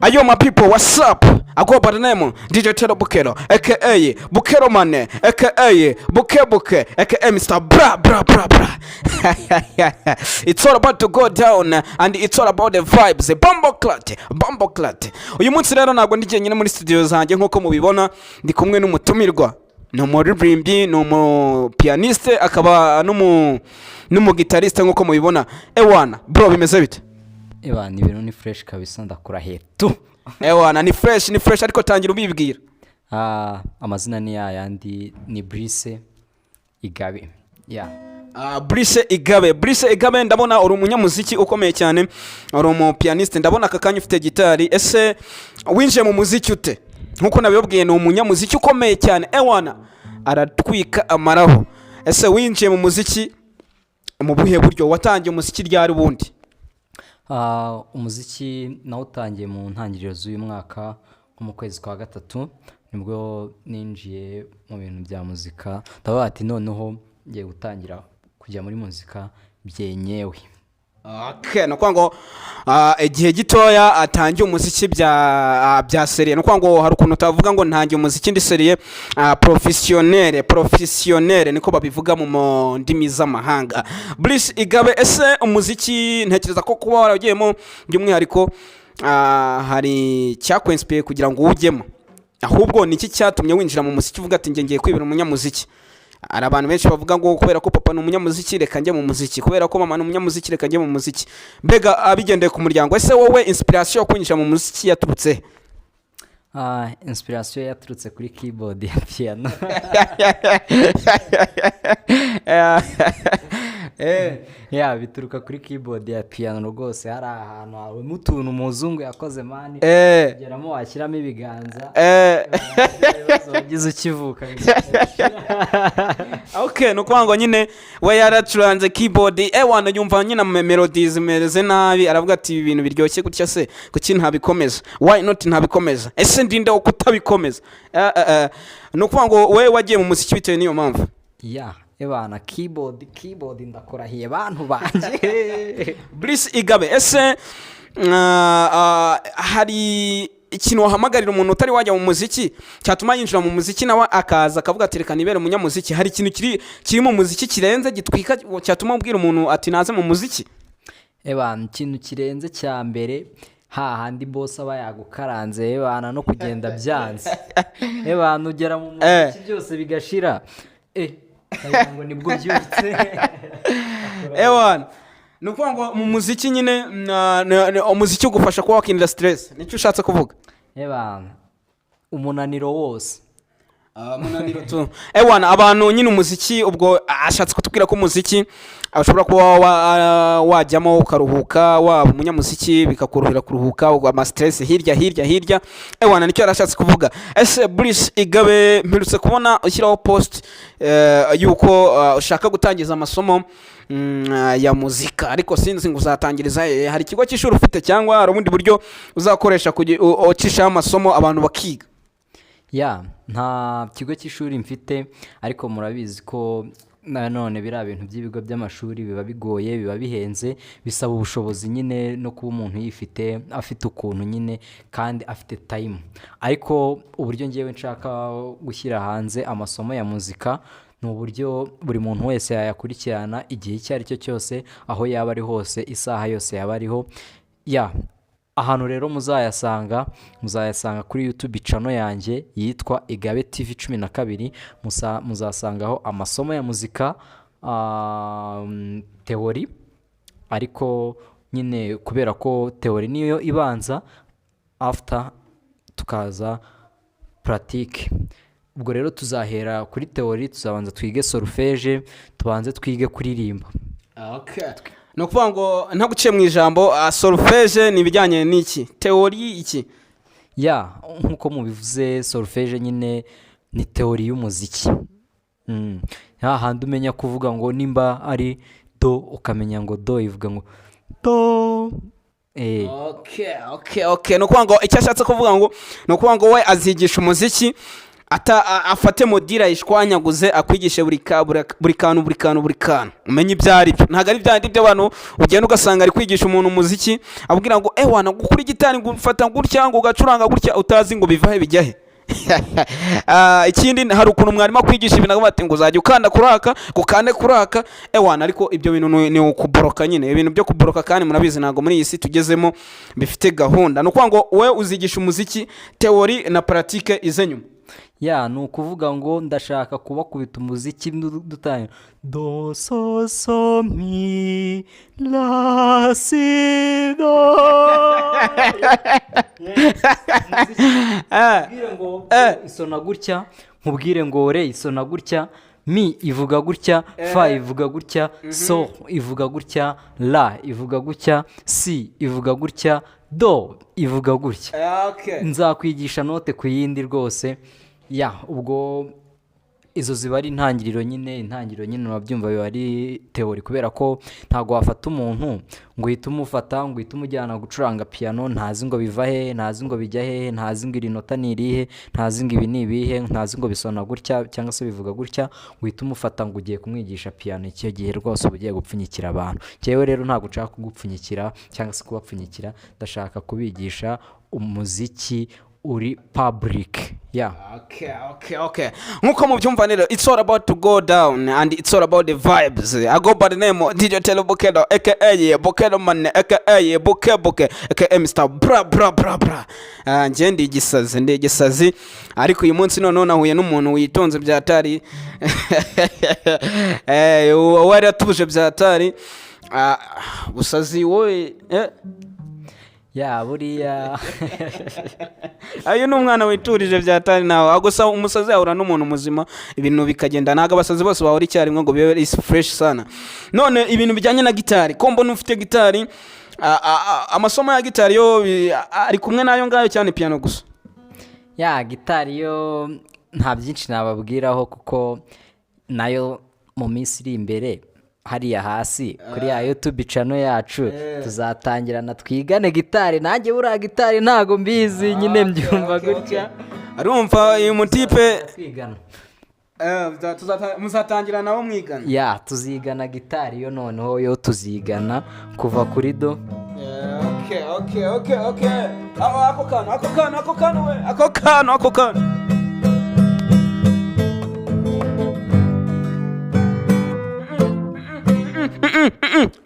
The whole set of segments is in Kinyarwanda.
Ayo my people, what's up? I go by the name DJ Tero Bukero, aka Bukero Man, aka Buke Buke, aka Mr. Bra Bra Bra Bra. It's all about to go down and it's all about the vibes. Bomboclat, Bomboclat. Uyu munsi rero ntabwo ndi jyenyine muri studio zanjye nk'uko mubibona, ndi kumwe n'umutumirwa. Ni umuririmbyi, ni umupianiste, akaba n'umugitariste nk'uko mubibona. Ewana, bro, bimeze bite? Eba, ni ibintu ni fresh kabisa, ndakurahiye tu. Ewana, ni fresh, ni fresh, ariko tangira ubibwira. Ah, amazina ni yayandi, ni Brice Igabe, ya. Ah, Brice Igabe, Brice Igabe, ndabona uri umunyamuziki ukomeye cyane, uri umupianiste, ndabona aka kanya ufite gitari. Ese winjiye mu muziki ute? Nkuko nabibabwiye, ni umunyamuziki ukomeye cyane, ewana, aratwika amaraho. Ese winjiye mu muziki mu buhe buryo? Watangiye umuziki ryari ubundi? Ah, umuziki nawutangiye mu ntangiriro z'uyu mwaka, nko mu kwezi kwa gatatu nibwo ninjiye mu bintu bya muzika. Ndavuga ati noneho ngiye gutangira kujya muri muzika byenyewe. Okay, ni ukuvuga ngo igihe gitoya atangiye umuziki bya sérieux. Ni ukuvuga ngo hari ukuntu utavuga ngo ntangiye umuziki ndi sérieux, professionnel, professionnel niko babivuga mu ndimi z'amahanga. Brice Igabe, ese umuziki ntekereza ko kuba waragiyemo by'umwihariko hari icyakwinspiye kugira ngo uwujyemo? Ahubwo ni iki cyatumye winjira mu muziki uvuga ati njye ngiye kwibera umunyamuziki? Hari abantu benshi bavuga ngo kubera ko papa ni umunyamuziki, reka njye mu muziki, kubera ko mama ni umunyamuziki, reka njye mu muziki, mbega abigendeye ku muryango. Ese wowe inspiration yo kwinjira mu muziki yaturutse he? Ah, inspiration yaturutse kuri keyboard ya piano. Ya, bituruka kuri keyboard ya piano rwose. Hari ahantu habamo utuntu umuzungu yakoze, man, ugeramo washyiramo ibiganza, ibibazo wagize ukivuka. Okay, ni ukuvuga ngo nyine we yaracuranze keyboard, ewana, yumva nyine ama melody zimeze nabi, aravuga ati ibi bintu biryoshye gutya se kuki ntabikomeza? Why not ntabikomeza? Ese ndinde wo kutabikomeza? Ni ukuvuga ngo we wagiye mu muziki bitewe n'iyo mpamvu. Ya, ebana, keyboard, keyboard, ndakurahiye bantu banjye. Brice Igabe, ese hari ikintu wahamagarira umuntu utari wajya mu muziki cyatuma yinjira mu muziki, nawe akaza akavuga ati reka nibere umunyamuziki? Hari ikintu kiri mu muziki kirenze gitwika cyatuma ubwira umuntu ati naze mu muziki? Ebana, ikintu kirenze cya mbere, hahandi boss aba yagukaranze, ebana, no kugenda byanze, ebana, ugera mu muziki byose bigashira, ukagira ngo nibwo byutse. Ewana, ni ukuvuga ngo mu muziki nyine umuziki ugufasha kuba wakirinda stress, nicyo ushatse kuvuga? Ebana, umunaniro wose. Umunaniro tu. Ewana, abantu nyine umuziki, ubwo ashatse kutubwira ko umuziki ushobora kuba wajyamo ukaruhuka, waba umunyamuziki bikakorohera kuruhuka ama stress hirya hirya hirya. Ewana, nicyo yarashatse kuvuga. Ese Brice Igabe, mperutse kubona ushyiraho post yuko ushaka gutangiza amasomo ya muzika, ariko sinzi ngo uzatangiriza hehe. Hari ikigo cy'ishuri ufite cyangwa hari ubundi buryo uzakoresha ucishaho amasomo abantu bakiga? Ya, nta kigo cy'ishuri mfite, ariko murabizi ko nanone biriya bintu by'ibigo by'amashuri biba bigoye, biba bihenze, bisaba ubushobozi nyine no kuba umuntu yifite, afite ukuntu nyine kandi afite time. Ariko uburyo ngewe nshaka gushyira hanze amasomo ya muzika ni uburyo buri muntu wese yayakurikirana igihe icyo ari cyo cyose, aho yaba ari hose, isaha yose yaba ariho. Ya, ahantu rero muzayasanga, muzayasanga kuri YouTube channel yanjye yitwa Igabe TV 12. Muzasangaho amasomo ya muzika, théorie, ariko nyine kubera ko théorie niyo ibanza, after tukaza pratique. Ubwo rero tuzahera kuri théorie, tuzabanza twige solfège, tubanze twige kuririmba. Ni ukuvuga ngo ntaguciye mu ijambo, solfège ni ibijyanye n'iki? Théorie iki? Ya, nk'uko mubivuze, solfège nyine ni théorie y'umuziki. Hahandi umenya kuvuga ngo nimba ari do, ukamenya ngo do ivuga ngo do. Okay, ni ukuvuga ngo icyo ashatse kuvuga ngo ni ukuvuga ngo we azigisha umuziki. Afate module ayishwanyaguze, akwigishe buri kantu, buri kantu, buri kantu, umenye ibyo ari byo. Ntabwo ari bya bindi by'abantu ugenda ugasanga ari kwigisha umuntu umuziki, abwira ngo ewana gukura gitari, ngo ufata gutya, ngo ugacuranga gutya, utazi ngo biva he bijya he. Ikindi, hari ukuntu mwarimu akwigisha ibintu akavuga ati ngo uzajya ukanda kuraka, ukande kuraka, ewana. Ariko ibyo bintu ni ukuboroka nyine, ibintu byo kuboroka, kandi murabizi ntabwo muri iyi si tugezemo bifite gahunda. Ni ukuvuga ngo wowe uzigisha umuziki théorie na pratique ize nyuma. Ya, ni ukuvuga ngo ndashaka kubakubita umuziki dutangira do, so, so, mi, la, si, do. Nkubwire ngo isona gutya, nkubwire ngo re isona gutya, mi ivuga gutya, fa ivuga gutya, so ivuga gutya, la ivuga gutya, si ivuga gutya, do ivuga gutya. Nzakwigisha note ku yindi rwose. Ya, ubwo izo ziba ari intangiriro nyine, intangiriro nyine urabyumva, biba ari théorie, kubera ko ntabwo wafata umuntu ngo uhite umufata ngo uhite umujyana gucuranga piyano, ntazi ngo biva hehe, ntazi ngo bijya hehe, ntazi ngo iri nota ni irihe, ntazi ngo ibi ni ibihe, ntazi ngo bisona gutya cyangwa se bivuga gutya, ngo uhite umufata ngo ugiye kumwigisha piyano. Icyo gihe rwose uba ugiye gupfunyikira abantu. Njyewe rero ntabwo nshaka kugupfunyikira cyangwa se kubapfunyikira, ndashaka kubigisha umuziki uri public, ya. Okay. Nkuko mubyumva rero, it's all about to go down and it's all about the vibes. I go by the name of DJ Telo Bukedo, aka Bukedo Man, aka Buke Buke, aka Mr. Bra Bra Bra Bra. Njye ndi igisazi, ndi igisazi, ariko uyu munsi noneho nahuye n'umuntu witonze byatari. Uwo atuje byatari. Busazi wowe. Ya, buriya. Ayo ni umwana witurije byatari nawe gusa. Umusazi ahura n'umuntu muzima, ibintu bikagenda. Ntabwo abasazi bose bahora icyarimwe ngo bibe ari fresh sana. None ibintu bijyanye na gitari, ko mbona ufite gitari, amasomo ya gitari yo ari kumwe n'ayo ngayo cyane, piano gusa? Ya, gitari yo nta byinshi nababwiraho, kuko nayo mu minsi iri imbere hariya hasi kuri ya YouTube channel yacu tuzatangirana twigane gitari. Nanjye buriya gitari ntago mbizi nyine, mbyumva gutya. Arumva uyu mutipe. Twigana. Muzatangira nabo mwigana. Ya, tuzigana gitari yo, noneho yo tuzigana kuva kuri do. Okay. Ako kantu, ako kantu, ako kantu we, ako kantu, ako kantu.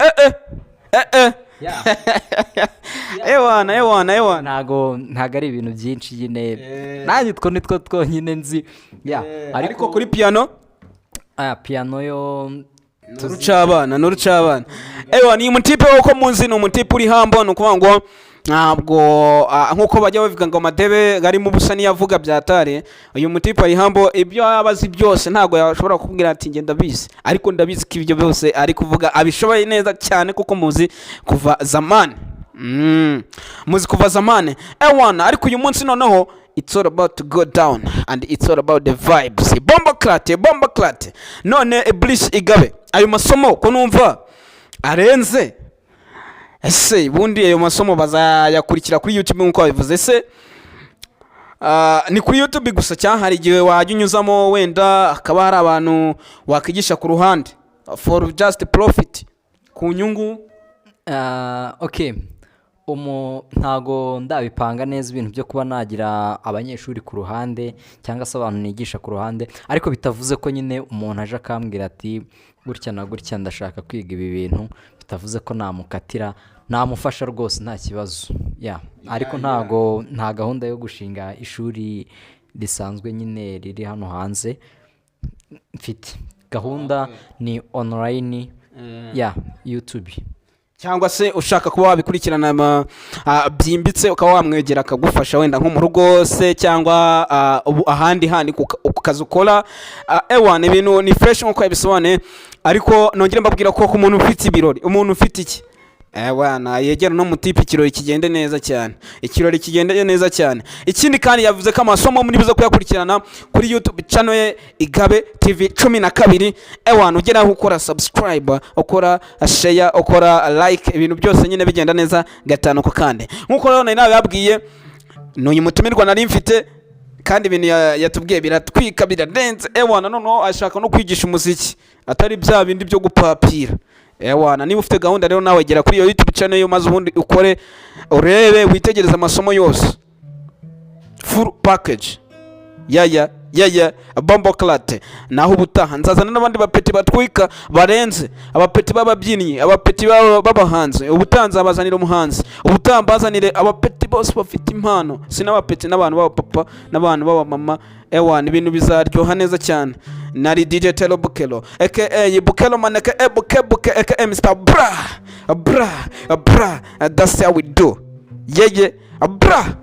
Eh eh eh eh. Ewana, ewana, ewana. Ntago ari ibintu byinshi nyine, nanjye utwo nitwo twonyine nzi, ya. Ariko kuri piano? Aya piano yo N'urucabana, n'urucabana. Ewa, ni umutipe w'uko muzi, ni umutipe uri humble. Ni ukuvuga ngo ntabwo nk'uko bajya bavuga ngo amadebe arimo ubusa niyo avuga byatare. Uyu mutipe ari humble, ibyo yaba azi byose ntabwo yashobora kukubwira ati njye ndabizi, ariko ndabizi ko ibyo byose ari kuvuga abishoboye neza cyane, kuko muzi kuva zamani. Muzi kuva zamani, ewana. Ariko uyu munsi noneho it's all about to go down and it's all about the vibes. Bomba clat, bomba clat. None Iblis Igabe, ayo masomo ko numva arenze, ese ubundi ayo masomo bazayakurikira kuri YouTube nk'uko babivuze? Ese ni kuri YouTube gusa, cyangwa hari igihe wajya unyuzamo wenda hakaba hari abantu wakwigisha ku ruhande for just profit, ku nyungu? Okay, ntago ndabipanga neza ibintu byo kuba nagira abanyeshuri ku ruhande cyangwa se abantu nigisha ku ruhande, ariko bitavuze ko nyine umuntu aje akambwira ati gutya na gutya, ndashaka kwiga ibi bintu, bitavuze ko namukatira, namufasha rwose, nta kibazo, ya. Ariko ntago nta gahunda yo gushinga ishuri risanzwe nyine riri hano hanze mfite. Gahunda ni online ya YouTube. Cyangwa se ushaka kuba wabikurikirana byimbitse, ukaba wamwegera akagufasha, wenda nko mu rugo se cyangwa ahandi handi ku kazi ukora. Ewana, ibintu ni fresh nk'uko yabisobanuye. Ariko nongere mbabwira ko ku muntu ufite ibirori, umuntu ufite iki, ewana, yegera no mutipe, ikirori kigende neza cyane, ikirori kigende neza cyane. Ikindi kandi, yavuze ko amasomo muri buze kuyakurikirana kuri YouTube channel ye, Igabe TV 12. Ewana, ugeraho ukora subscribe, ukora share, ukora like, ibintu byose nyine bigenda neza gatanu ku kandi. Nk'uko rero nari nabibabwiye, ni uyu mutumirwa nari mfite. Kandi ibintu yatubwiye biratwika, birarenze. Ewana, noneho ashaka no kwigisha umuziki, atari bya bindi byo gupapira. Ewana, niba ufite gahunda rero, nawe gera kuri iyo YouTube channel yo, maze ubundi ukore, urebe, witegereze amasomo yose, full package. Yaya bomboclaat. Naho ubutaha nzazana n'abandi bapeti batwika barenze, abapeti b'ababyinnyi, abapeti b'abahanzi. Ubutaha nzabazanira umuhanzi, ubutaha mbazanire abapeti bose bafite impano, si n'abapeti, n'abantu b'abapapa n'abantu b'abamama. Ewana, ibintu bizaryoha neza cyane. Nari DJ Telo Bukelo, aka Bukelo man, aka Buke Buke, aka Mr Bra Bra Bra. That's how we do. Yeye bra.